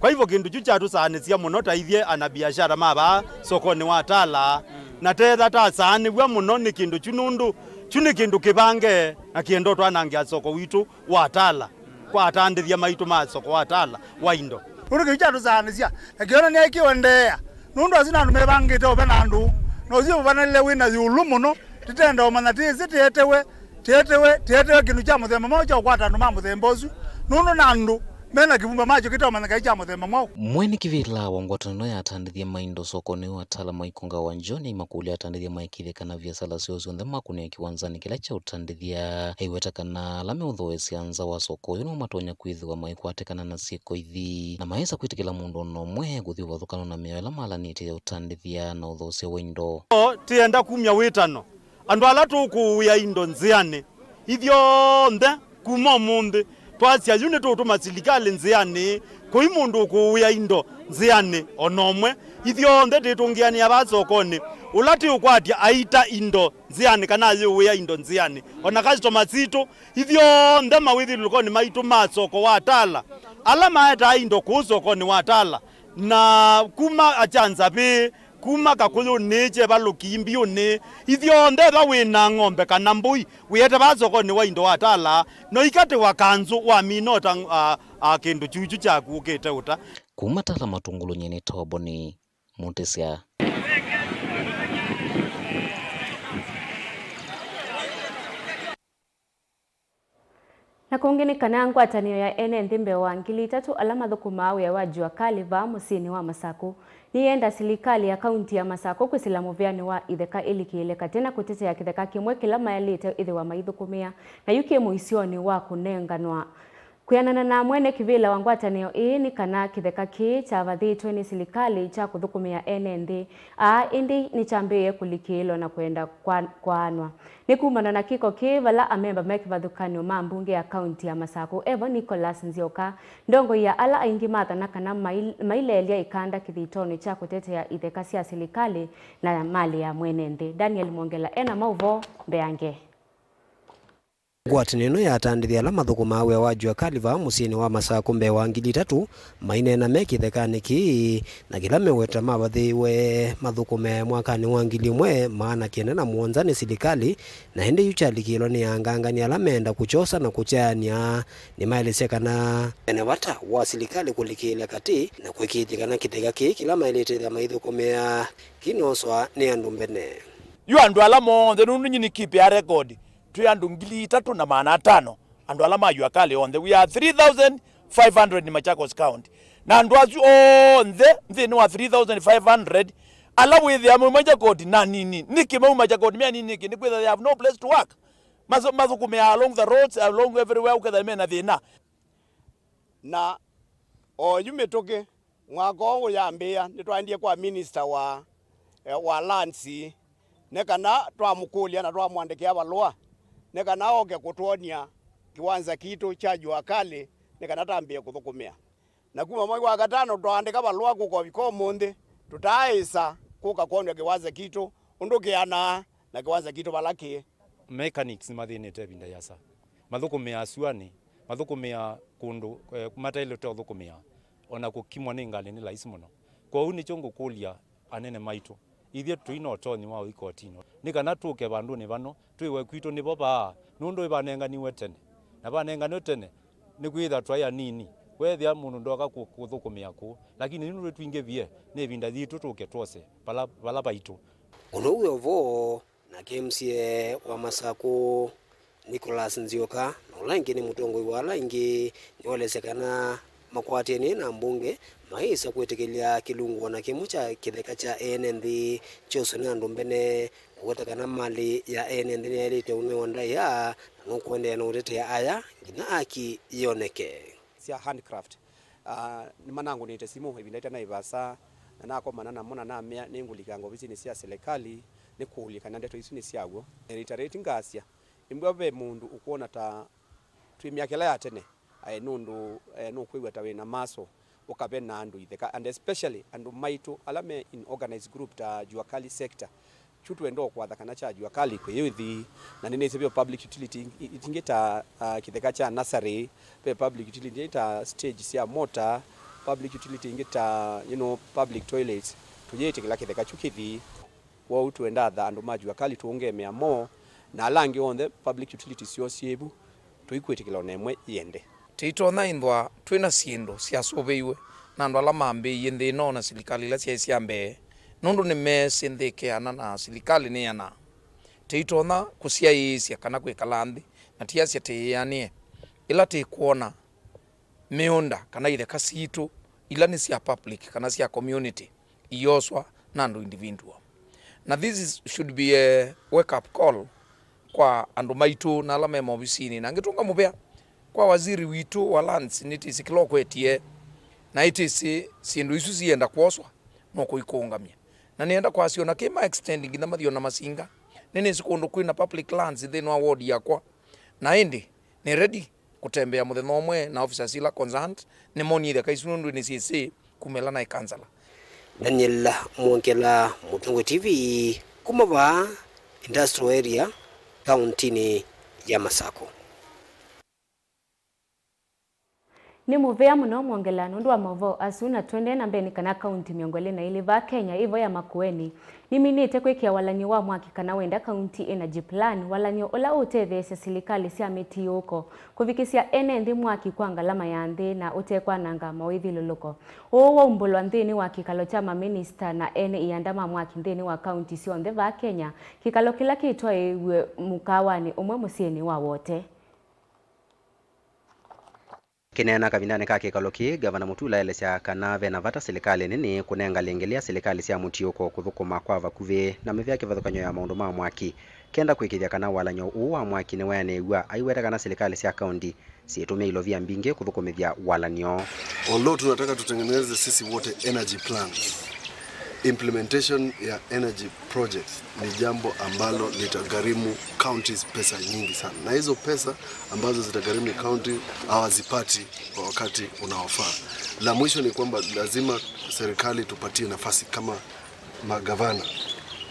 Kwa hivyo, kĩndũ kyu kyatũsaanĩsya mũno ta ithyĩ anabiashara ma vaa sokonĩ wa Tala, na tetha tasaanĩw'a mũno nĩ kĩndũ kyu, nũndũ kyu nĩ kĩndũ kĩvange na kĩenda ũtwanangĩa soko witũ wa Tala, kwa atandĩthya maitũ ma soko wa Tala wa indo. Nũndũ kĩu kyatũsaanĩsya, na kĩonany'a kĩũendeea, nũndũ asu nĩ andũ mevangĩte ũvena andũ, na ũsu ũvanĩle wĩ na ĩũlũ mũno, tĩtenda ũmanya tĩĩsĩ tĩetewe, tĩetewe, tĩetewe kĩndũ kya mũthemba mwaũ kya ũkwata andũ ma mũthemba ũsu, nũndũ na andũ me na kĩvumba makyo kĩtaũmanyĩka kya mũthemba mwaũ. Mwene kĩvĩla wa ngwatanĩo ya atandĩthya ma indo sokonĩ wa Tala, Maikonga wa John, aimakũlya atandĩthya maĩkĩĩthye kana viasala syoo syonthe makũnĩa kĩwanzanĩ kĩla kya ũtandĩthya. Aiweta kana ala meũthooesya nza wa soko ũyũ nĩmo matonya kwĩthĩwa maikwatĩkana na syĩko ithi, na mayĩsa kwĩtĩkĩla mũndũ o na ũmwe kũthi ũvathũkano na mĩao ĩla malanĩtye ya ũtandĩthya na ũthoosya wa indo. Tĩenda kumya wĩtano andũ ala tũkũũĩa indo nzĩanĩ, ithyonthe kuma ũmũnthĩ twasya yu nĩtũũtũma silikalĩ nzĩanĩ, kũi mũndũ ũkũũĩa indo nzĩanĩ o na ũmwe. Ithyonthe tĩtũngĩanĩa vaa sokonĩ, ũla tĩũkwatya aita indo nzĩanĩ kana ayĩũĩa indo nzĩanĩ, o na customer sitũ, ithyonthe mawĩthyũlũlũkonĩ maitũ ma soko wa Tala, ala maetaa indo kũu sokonĩ wa Tala, na kuma Akyanzavĩ, kuma Kakũyũnĩ, Kyevalũki, Mbiũnĩ, ithyonthe ĩva wĩ na ng'ombe kana mbũi, wĩete vaa sokonĩ wa indo wa Tala, no ikatĩwa kanzũ wamina ũta, a, a, kĩndũ kyuchu kyaku ũkĩte ũta. Kuma Tala Matũngũlũnĩ nĩ Toboni Mũtĩsya. Na kũngĩ nĩ kana ngwatanĩo ya ene nthĩ mbee wa ngili itatũ ala mathũkũmaa wĩa wa Jua Kali vaa mũsyĩnĩ wa Masakũ nĩyenda silikalĩ ya kaunti ya Masakũ kwĩsĩla mũvĩanĩ wa itheka ĩlikĩĩle katĩ na kũtetea kĩtheka kĩmwe kĩla maĩlĩte ĩthĩwa maithũkũmĩa, na yu kĩ mũisyonĩ wa kũnenganwa. Kwĩanana na mwene kĩvĩla wa ngwatanĩo ĩĩ, nĩ kana kĩtheka kĩĩ kyavathĩtwe nĩ silikalĩ kya kũthũkũmĩa ene nthĩ aa, ĩndĩ nĩkyambĩĩe kũlikĩĩlwa na kwenda kwa-, kwaanwa. Nĩ kumana na kĩko kĩĩ vala amemba me kĩvathũkany'o ma mbunge ya kaunti ya Masakũ, evo Nicholas Nzioka, ndongoi ya ala aingĩ mathana kana mai-, maileelya ĩkanda kĩthitoonĩ kya kũtetea itheka sya silikalĩ na malĩ ya mwene nthĩ. Daniel Mwongela ena maũvoo mbeange. Ngwatanĩo ĩno yatandĩthya ala mathũkũmaa wĩa wa Jua Kali vaa mũsyĩnĩ wa Masakũ mbee wa ngili itatũ maineena me kĩthekanĩ kĩĩ, na kĩla meweta mavathĩĩwe mathũkũme mwakanĩ wa ngili ĩmwe maana kenda na mũonza nĩ silikalĩ, na ĩndĩ yu kyalikĩlwa nĩ angangani ala meenda kũkyosa na kũkyaanĩa. Nĩmaelesya kana ena vata wa silikalĩ kũlikĩĩlya katĩ na kũĩkĩĩthya kana kĩtheka kĩĩ kĩla maĩlĩte ĩthĩa maithũkũmĩa kĩnoswa nĩ andũ mbene. Yu andũ ala monthe, nũndũ nyie nĩkeepaa record, twĩ andũ ngili itatũ na maana atano, andũ ala ma Jua Kali onthe. We are three thousand five hundred in Machakos County. Na andũ asu onthe nthĩnĩ wa three thousand five hundred, ala wĩthĩaa mauma Machakos na nini. Nĩkĩ mauma Machakos me anini nĩkĩ? Nĩkwĩthĩa they have no place to work. Maso-, mathũkũmĩaa along the roads, along everywhere, ũkethĩa mena thĩna. Na oyu mĩtũkĩ, mwaka ũũ ũyambĩĩa, nĩtwaendie kwa minister wa, eh, wa lands, nĩ kana twamũkũlya na twamũandĩkĩa valũa, nĩ kana oke kũtwony'a kĩwanza kitũ kya Jua Kali, nĩ kana tambĩe kũthũkũmĩa. Na kuma mwai wa katano twaandĩka valũa kũka ũvika ũmũnthĩ, tũtaaĩsa kũka kwonw'a kĩwanza kitũ ũndũ kĩanaa na kĩwanza kitũ vala kĩĩ. Mechanics nĩmathĩnĩte ĩvinda yĩasa. Mathũkũmĩaa syũanĩ, mathũkũmĩaa kũndũ, eh, mataĩlĩte ũthũkũmĩa, o na kũkimwa nĩ ngalĩ nĩ laisi mũno. Kwoou nĩkyo ngũkũlya anene maitũ, ithyĩ tũi na ũtonyi wa ũi kotinĩ, nĩ kana tũke vandũnĩ vano, twĩwe kwitũ nĩvo vaa, nũndũ ĩvanenganiwe tene, na vanenganiwe tene, nĩkwĩthĩwa twaĩ anini, weethĩa mũndũ ndooka kũ-, kũthũkũmĩa kũu, lakini nũndũ twingĩvie, nĩ ĩvinda yitũ tũke twose vala, vala vaitũ. Ũndũ wĩ o vo, nake M C A wa Masakũ, Nicholas Nzioka, na ũla ĩngĩ nĩ mũtongoi wa ala aingĩ, nĩwaelesya kana makwatĩanĩe na mbunge, mayĩsa kwĩtĩkĩlya kĩlungu o na kĩmwe kya kĩtheka kya ene nthĩ kyoswe nĩ andũ mbene, kũweta kana malĩ ya ene nthĩ nĩyaĩlĩte ũnewa ndaĩa, na nũkũendeea na ũtetea aya nginya haki yoneke. Sya handcraft. Ah, nĩmanangũnĩte simũ ĩvinda ĩtanaĩ vaasa, na nakomana namo na namea nĩngũlikanga ovisinĩ sya silikalĩ nĩkũlye kana ndeto isu nĩ sya w'o. Reiterate ngasya, ĩmbwa ve mũndũ ũkwona ta twĩ myaka ĩla ya tene, aĩ, nũndũ, eh, nũkwĩw'a ta wĩ na maso ũkave na andũ itheka, and especially andũ maitũ ala me in organized group ta Jua Kali sector. Kyu twenda o kwatha kana kya Jua Kali kwĩyĩthi, na nĩnĩsĩ ve public utility ing-, i-, ingĩ ta, ah, kĩtheka kya nursery, ve public utility ingĩ ta stage sya mota, public utility ingĩ ta, you know, public toilets. Tũyĩtĩkĩla kĩtheka kyu kĩthi. Kwoou twendaa tha andũ ma Jua Kali tũũngemea moo, na ala angĩ onthe public utilities syoo syĩ vu, tũikwĩtĩkĩla o na ĩmwe yĩende. Tĩitonya ĩthwa twĩ na syĩndũ syasũvĩiwe na andũ ala mambĩĩie nthĩ ĩno na silikalĩ ila syaĩ sya mbee, nũndũ nĩmeesĩ nthĩ ĩkeana na silikalĩ nĩyanaa. Tĩitonya kũsyaĩĩsya kana kwĩkala nthĩ na tiasya tĩĩanĩe ĩla tĩkwona mĩũnda kana itheka sitũ ila nĩ sya public kana sya community ioswa na andũ individual. Na this is, should be a wake up call kwa andũ maitũ na ala me maovisinĩ. Na ngĩtũnga mũvea kwa waziri witũ wa lands, nĩtĩsĩ kĩla ũkwetie, na ĩtĩsĩ syĩndũ isu sienda kwoswa no kũikũũngamya. Na nĩenda kwasya ona kĩ ma extend nginya mathi ona Masinga. Nĩnĩsĩ kũndũ kwĩ na public lands nthĩnĩ wa ward yakwa, na ĩndĩ nĩ ready kũtembea mũthenya ũmwe na officers ila concerned, nĩmonie itheka isu nũndũ nĩsyĩsĩ kuma ĩla naĩ kansala. Daniel Mwongela, Mũtongoi T V, kuma vaa Industrial Area, kauntinĩ ya Masakũ. Nĩ mũvea mũno Mwongela nũndũ wa maũvoo asu, na tũendee na mbee nĩ kana kaunti mĩongo ĩlĩ na ilĩ vaa Kenya ĩvo ya Makueni nĩminĩte kwĩkĩa walany'o wa mwaki kana wenda County Energy Plan, walany'o ũla ũũtetheesya silikalĩ sya mĩtiũũko kũvikĩsya ene nthĩ mwaki kwa ngalama ya nthĩ na ũtekwananga mawĩthyũlũlũko. Ũũ waumbũlwa nthĩnĩ wa kĩkalo kya maminista na ene ianda ma mwaki nthĩnĩ wa kaunti syonthe vaa Kenya, kĩkalo kĩla kĩtwaĩĩw'e mũkaawanĩ ũmwe mũsyĩnĩ wa Wote. Kĩneena kavindanĩ ka kĩkalo kĩĩ, Ngavana Mutula aelesya kana ve na vata silikalĩ nene kũnenga lĩngĩ lĩa silikalĩ sya mũtiũko kũthũkũma kwa vakuvĩ na mĩvĩa kĩvathũkany'o ya maũndũ ma mwaki, kenda kũĩkĩĩthya kana walany'o ũũ wa mwaki nĩweanĩw'a, aiweta kana silikalĩ sya kaunti syĩtũmĩa ilovia mbingĩ kũthũkũmĩthya walany'o. Although tunataka tutengeneze sisi wote energy plans, implementation ya energy projects ni jambo ambalo litagharimu counties pesa nyingi sana, na hizo pesa ambazo zitagharimu county hawazipati kwa wakati unaofaa. La mwisho ni kwamba lazima serikali tupatie nafasi kama magavana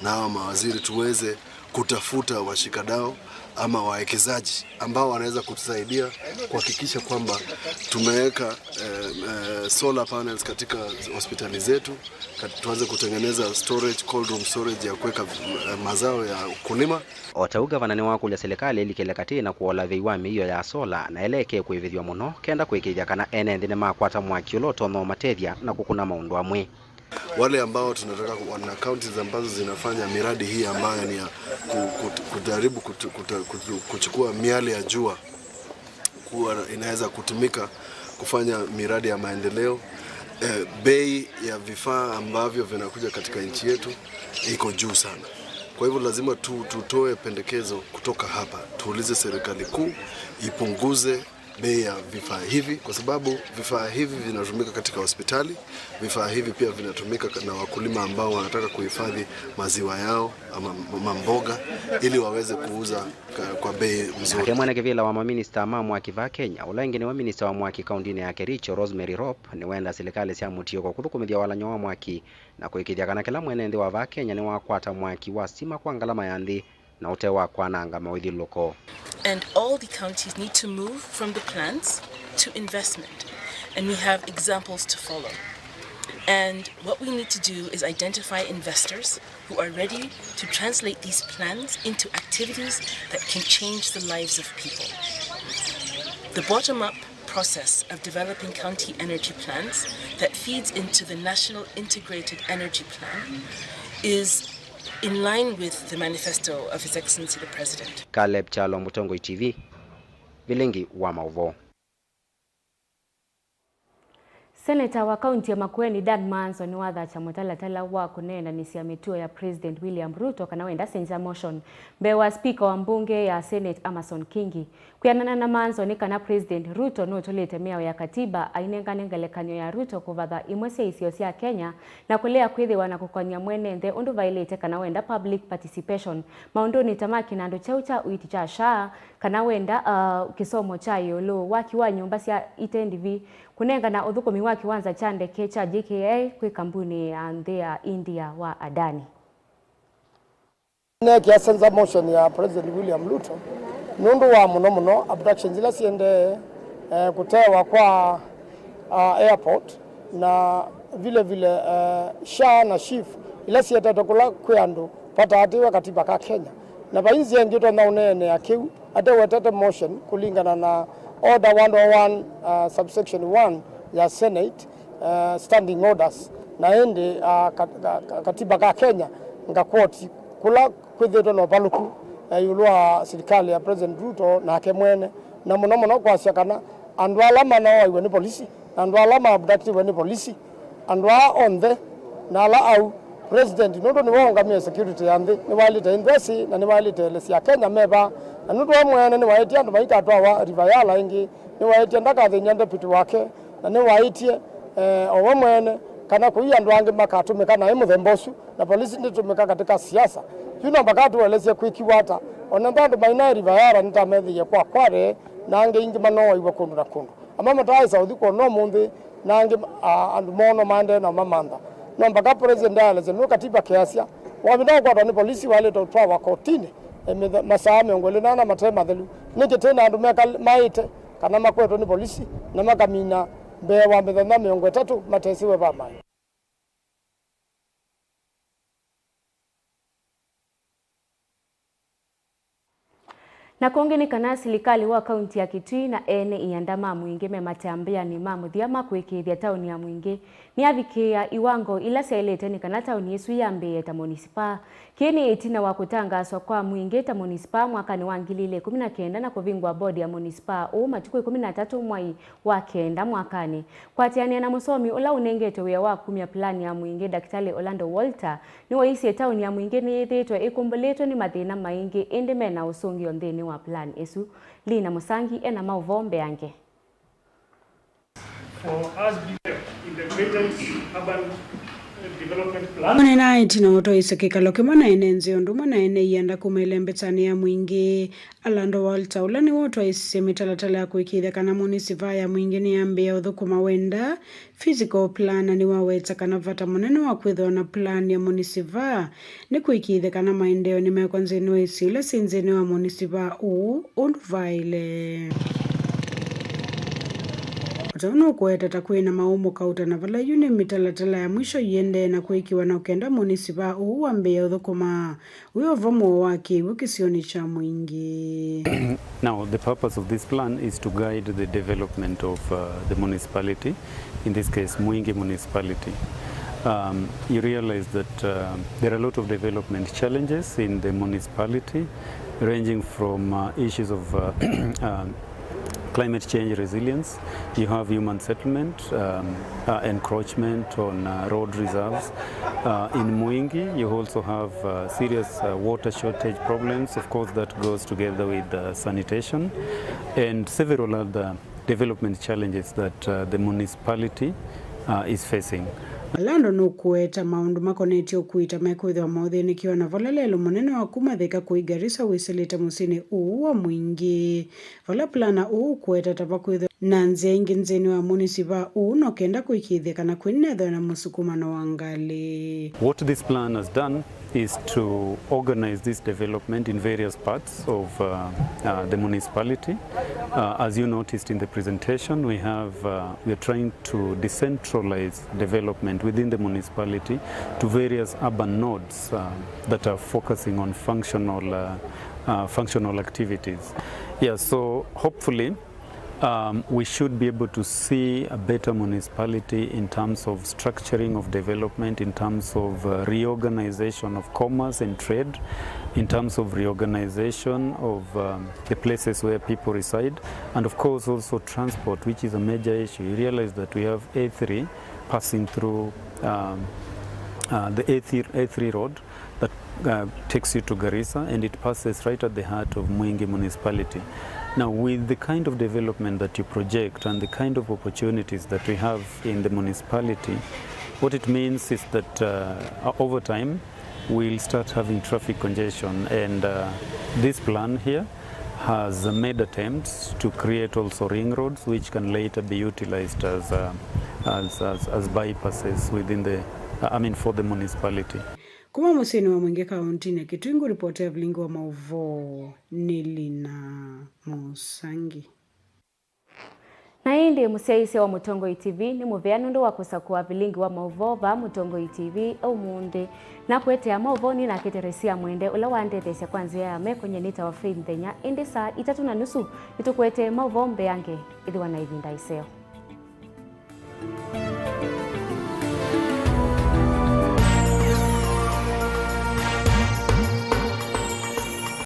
na hawa mawaziri tuweze kutafuta washikadau ama wawekezaji ambao wanaweza kutusaidia kuhakikisha kwamba tumeweka, eh, eh, solar panels katika hospitali zetu, kat-, tuanze kutengeneza storage, cold room storage ya kuweka, eh, mazao ya ukulima. O ta ũu, ngavana nĩwakũlya silikalĩ ĩlikĩle katĩ na kũola vei wa mĩio ya sola na ĩla ĩkekwĩvĩthw'a mũno kenda kũĩkĩĩthya kana ene nthĩ nĩmakwata mwaki ũla ũtonya ũmatethya na kũkũna maũndũ amwe. Wale ambao tunataka ku-, wana counties ambazo zinafanya miradi hii ambayo ni ya ku-, kut-, kujaribu kutu-, kuta-, kutu-, kuchukua miale ya jua kuwa inaweza kutumika kufanya miradi ya maendeleo. Eh, bei ya vifaa ambavyo vinakuja katika nchi yetu iko juu sana. Kwa hivyo lazima tu-, tutoe pendekezo kutoka hapa, tuulize serikali kuu ipunguze bei ya vifaa hivi, kwa sababu vifaa hivi vinatumika katika hospitali, vifaa hivi pia vinatumika na wakulima ambao wanataka kuhifadhi maziwa yao ama mamboga ili waweze kuuza ka-, kwa bei mzuri. Nake mwene kĩvĩla wa maminista ma mwaki va Kenya, ũla ĩngĩ nĩwe minista wa mwaki kaũndĩnĩ ya Kericho, Rosemary Rop, nĩwenda silikalĩ sya mũtiũko kũthũkũmĩthya walany'o wa mwaki na kũĩkĩĩthya kana kĩla mwene nthĩ wa va Kenya nĩwakwata mwaki wa sitima kwa ngalama ya nthĩ na ũte wa kwananga mawĩthyũlũlũko. And all the counties need to move from the plans to investment. And we have examples to follow. And what we need to do is identify investors who are ready to translate these plans into activities that can change the lives of people. The bottom-up process of developing county energy plans that feeds into the National Integrated Energy Plan is in line with the manifesto of His Excellency the President. Caleb Kyalo, Mũtongoi T V, Vilingi wa Maũvoo. Seneta wa kaunti ya Makueni, Dan Maanzo, nĩwathakya mũtalatala wa kũneenanĩsya mĩtuo ya President William Ruto, kana wenda censure motion, mbee wa spika wa mbunge ya Senate, Amason Kingi. Kwĩanana na Maanzo, nĩ kana President Ruto nũtũlĩte mĩao ya katiba, ainengane ngelekany'o ya Ruto kũvatha imwe sya isio sya Kenya, na kũlea kwĩthĩwa na kũkony'a mwene nthĩ ũndũ vaĩlĩte, kana wenda public participation maũndũnĩ ta ma kĩnandũ kyaũ kya ũiiti kya SHA, kana wenda, uh, kĩsomo kya ĩũlũ, waki wa nyũmba sya ite ndivi, kũnengana ũthũkũmi wa kĩwanza kya ndeke kya J K I kwĩ kambunĩ ya nthĩ ya India wa Adani. Nĩneekĩa censure motion ya President William Ruto nũndũ wa mũno mũno abductions ila siendee, eh, kũtewa kwa, ah, airport, na vile vile, eh, SHA na SHIF ila sietete kũla kwĩ andũ vataatĩwe katiba ka Kenya. Na vai nzĩa ĩngĩ ũtonya ũneenea kĩu atewetete motion kũlingana na order one oh one, uh, subsection one ya Senate, uh, standing orders, na ĩndĩ, uh, kat-, ka-, ka-, katiba ka Kenya ngakwoti kũla kwĩthĩĩtwe na ũvalũku, uh, ĩũlũ wa silikalĩ ya President Ruto nake mwene, na mũno mũno kwasya kana andũ ala manoaiwe nĩ polisi na andũ ala ma abductiwe nĩ polisi, andũ aa onthe na ala au, President, nũndũ nĩwe ũũngamĩe security ya nthĩ, nĩwaĩlĩte aendesĩ na nĩwaĩlĩte elesya Akenya me vaa. Na nũndũ we mwene nĩwaĩtye andũ maikatwawa River Yala ĩngĩ, nĩwaĩtye ndakathĩny'a deputy wake, na nĩwaĩtye, eh, o we mwene kana kũi andũ angĩ makatũmĩka naĩ mũthemba ũsu, na polisi ndĩtũmĩka katika siasa. Yu no mbaka tũelesye kwĩkiwa ata, o na andũ mainaĩ River Yala nĩtamethĩie kwa Kwale, na angĩ aingĩ manoaiwe kũndũ na kũndũ. Amwe mataaĩsa ũthi kwona ũmũnthĩ, na angĩ, a, andũ moo no maendee na ũmamantha. No mbaka President aelesye nũũ katiba kĩasya, wavinda ũkwatwa nĩ polisi waĩlĩte ũtwawa kotinĩ, e, mĩthe-, masaa mĩongo ĩlĩ na ana mate mathelu. Nĩkĩ twĩ na andũ meka-, maĩte kana makwetwe nĩ polisi na makamina mbee wa mĩthenya mĩongo ĩtatũ matesĩwe vamany'o? Na kũngĩ nĩ kana silikalĩ wa kaunti ya Kitui na ene ianda ma mwingĩ me matambĩanĩ ma mũthya ma kũĩkĩĩthya taoni ya Mwingĩ nĩyavikĩĩa iwango ila syaĩlĩte nĩ kana taoni ĩsu yambĩĩe ta mũnisipaa. Kĩĩ nĩ ĩtina wa kũtangaaswa kwa Mwingĩ ta mũnisipaa mwakanĩ wa ngili ilĩ ikũmi na kenda na kũvingũa bodi ya mũnisipaa ũũ matukũ ikũmi na atatũ mwai wa kenda mwakanĩ. Kũatĩanĩa na mũsomi ũla ũnengetwe wĩa wa kumya plan ya Mwingĩ, Ndakĩtalĩ Orlando Walter, nĩwaisye taoni ya Mwingĩ nĩyĩthĩĩtwe ĩkumbũlĩtwe nĩ mathĩna maingĩ, ĩndĩ me na ũsũngĩo nthĩnĩ wa plan ĩsu. Lina Mũsangi e na maũvoo mbeange. For us being integrated urban Development plan. Mũnene aĩtĩ na ũtwaĩsye kĩkalo kĩmwe na ene nzĩ ũndũ ũmwe na ene ianda kuma ĩlembetanĩ ya Mwingĩ. Alando Walter, ũla nĩwe ũtwaĩsisye mĩtalatala ya kũĩkĩĩthya kana mũnisivaa ya Mwingĩ nĩyambĩĩa ũthũkũma wenda physical plan, na nĩwaweta kana vata mũnene wa kwĩthĩwa na plan ya mũnisivaa nĩ kũĩkĩĩthya kana maendeeo nĩmekwa nzĩnĩ wa isio ila syĩ nzĩnĩ wa mũnisivaa ũũ ũndũ vaĩle. O ta ũu nũkũweta ta kwĩ na maũũ mũkauta na vala yu nĩ mĩtalatala ya mwisho iendee na kwĩkĩwa na ũkenda mũnisivaa ũũ wambĩĩa ũthũkũma wĩ o vo mũo wa kĩw'ũ kĩsionĩ kya Mwingĩ. Now, the purpose of this plan is to guide the development of uh, the municipality, in this case, Mwingi Municipality. Um, you realize that uh, there are a lot of development challenges in the municipality, ranging from uh, issues of uh, um, climate change resilience, you have human settlement, um, uh, encroachment on uh, road reserves. Uh, in Mwingi, you also have uh, serious uh, water shortage problems. Of course, that goes together with uh, sanitation and several other development challenges that uh, the municipality uh, is facing. Alando nũkũweta maũndũ makonetye ũkui ta mekwĩthĩwa maũthĩnĩkĩwa na vala lelũ mũnene wa kuma Thika kũi Garissa wĩsĩlĩte mũsyĩnĩ ũũ wa Mwingĩ. Vala plana ũũ ũkũweta ta vakwĩthĩwa na nzĩa ingĩ nthĩnĩ wa mũnisivaa ũũ no kenda kũĩkĩĩthya kana kwĩnethwa na mũsukumano wa ngalĩ. What this plan has done is to organize this development in various parts of uh, uh, the municipality. Uh, as you noticed in the presentation, we have uh, we are trying to decentralize development within the municipality to various urban nodes uh, that are focusing on functional uh, uh, functional activities. Yeah, so hopefully um, we should be able to see a better municipality in terms of structuring of development, in terms of uh, reorganization of commerce and trade, in terms of reorganization of um, the places where people reside, and of course also transport, which is a major issue. You realize that we have A three passing through um, uh, the A three, A three road that uh, takes you to Garissa, and it passes right at the heart of Mwingi Municipality. Now, with the kind of development that you project and the kind of opportunities that we have in the municipality, what it means is that uh, over time, we'll start having traffic congestion, and uh, this plan here has made attempts to create also ring roads which can later be utilized as, uh, as, as, as bypasses within the, uh, I mean, for the municipality. Kuma mũsyĩnĩ wa Mwingĩ kaũntĩnĩ ya Kitui, ngũripoti ya vilingi wa maũvoo nĩ Lina Mũsangi. Na ĩndĩ mũsyaĩĩsya wa Mũtongoi T V nĩ mũvea nũndũ wa kũsakũa vilingi wa maũvoo vaa Mũtongoi T V ũmũnthĩ. Nakũetea maũvoo nĩ nake Teresia Mwende, ũla wandetheesya kwa nzĩa ya meko. Nyie nĩtawa Faith Nthenya, ĩndĩ saa itatũ na nusu nĩtũkũetee maũvoo mbeange. Ĩthĩwa na ĩvinda ĩseo.